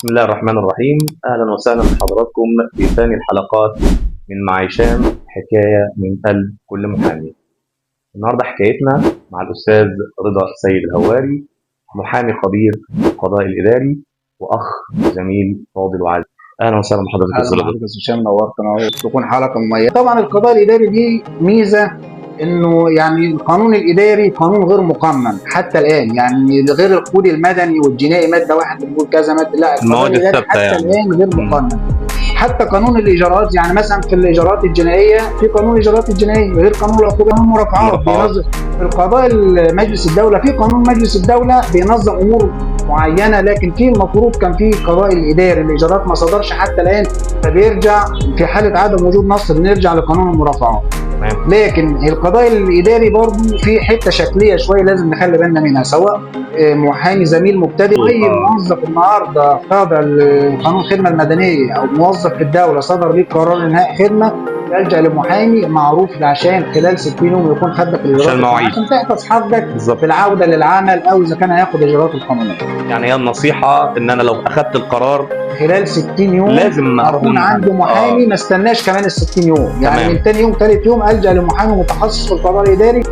بسم الله الرحمن الرحيم. اهلا وسهلا بحضراتكم في ثاني الحلقات من مع هشام، حكاية من قلب كل محامي. النهارده حكايتنا مع الاستاذ رضا سيد الهواري، محامي خبير في القضاء الاداري واخ زميل فاضل وعزيز. اهلا وسهلا بحضرتك يا استاذ اهلا رضا. بحضرتك يا استاذ هشام، نورتنا وتكون حلقة مميزة. طبعا القضاء الاداري دي ميزة انه يعني القانون الاداري قانون غير مقنن حتى الان، يعني غير الكود المدني والجنائي مادة واحد بتقول كذا مادة، لا القضاء المواد الاداري الثابتة حتى يعني. الان غير مقنن. حتى قانون الاجراءات، يعني مثلا في الاجراءات الجنائية في قانون الاجراءات الجنائية غير قانون العقوبات، قانون المرافعات المرافعات. بينظم. في القضاء مجلس الدولة في قانون مجلس الدولة بينظم امور معينة، لكن في المفروض كان في قضاء الاداري الاجراءات ما صدرش حتى الان، فبيرجع في حاله عدم وجود نص بنرجع لقانون المرافعات. تمام. لكن القضاء الاداري برضه في حتة شكلية شوية لازم نخلي بالنا منها، سواء محامي زميل مبتدئ، اي موظف النهارده خاضع لقانون الخدمة المدنية او موظف في الدولة صدر ليه قرار انهاء خدمة، يلجا لمحامي معروف عشان خلال 60 يوم يكون خد في الاجراءات عشان المواعيد. عشان تحفظ حقك بالظبط. في العودة للعمل او اذا كان هياخد اجراءات القانونية. يعني هي النصيحة ان انا لو اخذت القرار خلال 60 يوم لازم اكون عنده محامي، ما استناش كمان ال 60 يوم، يعني تمام. من ثاني يوم ثالث يوم الجا لمحامي متخصص في القضاء الاداري.